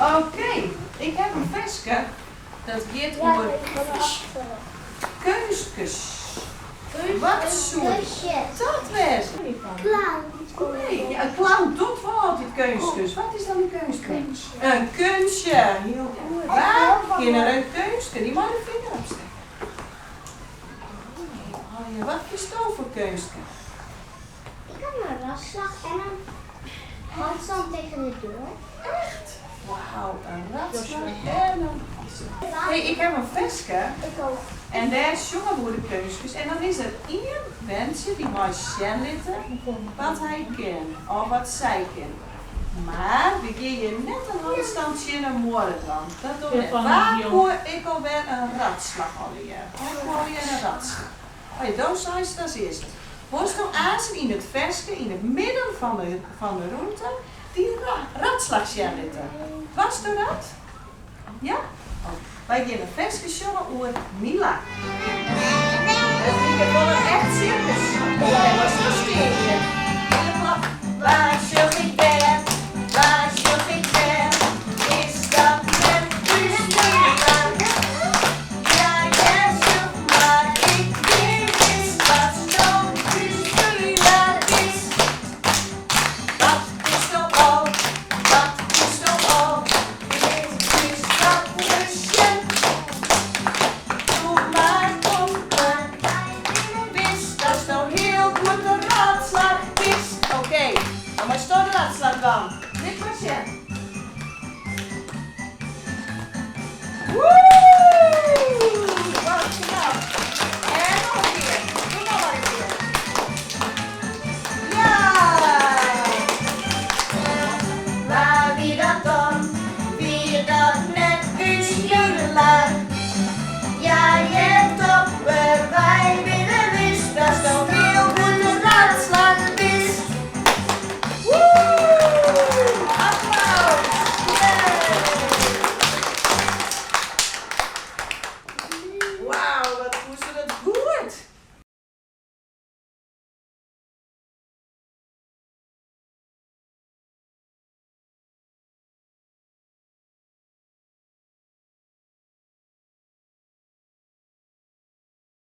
Oké, ik haw in ferske dat giet oer keunstkes. Wat soe dat wêze? Nee, ja, in clown docht wol altyd keunstkes. Wat is dan in keunstke? In keunstje, hiel goed. Wa kin der in keunstke? Dy mei de finger opstekke. Oh ja, wat kinsto foar keunstke? Ik kan een ratslag en een handstand tegen de deur. Echt? Wauw, in ratslach en in handstand. Hey, ik haw in ferske. Ik ook. En dêr sjonge we oer de keunstkes. En dan is der ien berntsje dy't mei sjen litte wat hy kin of wat sy kin. Mar we gean hjir net in handstand tsjin in muorre dwaan. Dat dogge we net. Wa koe ek alwer in ratslach allegear? Wa koe allegear in ratslach? Oh ja, do seist it as earste. Wolsto aansen yn it ferske yn it midden fan de fan de rûnte dy ratslach sjen litte? Doarsto dat? Ja? Oké. Wy gean in ferske sjonge oer Mila. It liket wol in echt sirkus. Oké, moatst no stean gean. Wa sjoch ik dêr? Wa sjoch ik dêr? Is dat net ús Mila? Ja, hear, sjoch mar, ik bin wis datsto ús Mila bist. Wat bisto al, wat bisto al, lit ús dat ris sjen. Doe mar, kom mar, wis datsto hiel goed de ratslach kinst. Oké, dan meisto de ratslach dwaan. Lit mar sjen.